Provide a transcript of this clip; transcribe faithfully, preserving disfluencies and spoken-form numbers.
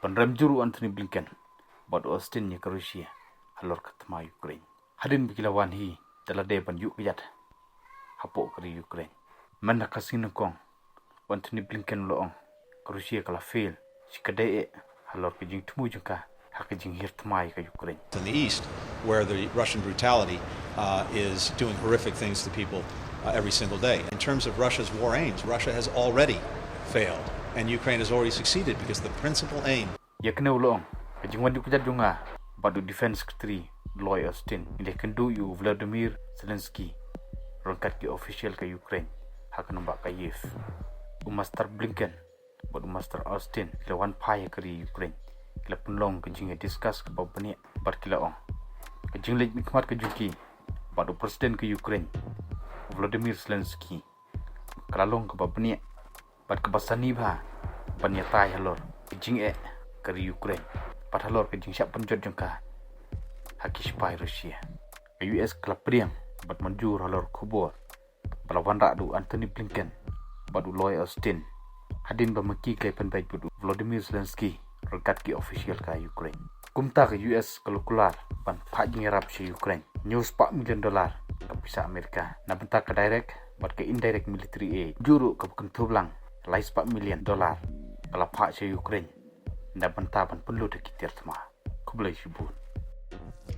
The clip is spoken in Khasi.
Ban rem jur u Antony Blinken bad u Austin ïa ka Russia halor ka thma Ukraine. Hadien ba ki la wan hi da lade ban ïuh kjat hapoh ka ri Ukraine. Mynta ka sngi nyngkong u Antony Blinken u la ong ka Russia ka la fail shi ka dei eh halor ka jingthmu jong ka ha ka jinghiar thma ïa ka Ukraine. In the east, where the Russian brutality uh, is doing horrific things to people uh, every single day. In terms of Russia's war aims, Russia has already failed, and Ukraine has already succeeded because the principal aim Ïa kane u la ong ka jingwan ïuh kjat jong nga bad u Defense Secretary Lloyd Austin ngi la ïakynduh ïa u Volodymyr Zelensky ryngkat ki official ka Ukraine ha ka nongbah Kyiv. U Master Blinken bad u Master Austin ki la wan phai ha ka ri Ukraine, ki la pynlong ka jingïa discuss kaba bniah bad ki la ong ka jingleit mihkhmat ka jong ki bad u President ka Ukraine u Volodymyr Zelensky ka la long kaba bniah bad kaba sani bha ban ïatai halor ka jingeh ka ri Ukraine bad halor ka jingshah pynjot jong ka ha ki shipai Russia. Ka U S ka la pdiang bad mynjur halor khubor ba la wanrah da u Antony Blinken bad u Lloyd Austin hadien ba ma ki ka la pynbeit bad u Volodymyr Zelensky ryngkat ki official ka Ukraine. Kumta ka U S ka la kular ban phah jingïarap sha Ukraine hynñiew spah million dollar ka pisa Amerika na bynta ka direct bad ka indirect military aid, jur ruh kaba kynthup lang lai spah million dollar ka la phah sha Ukraine na bynta ban pynlut ha ki tiar thma. Khublei shibun.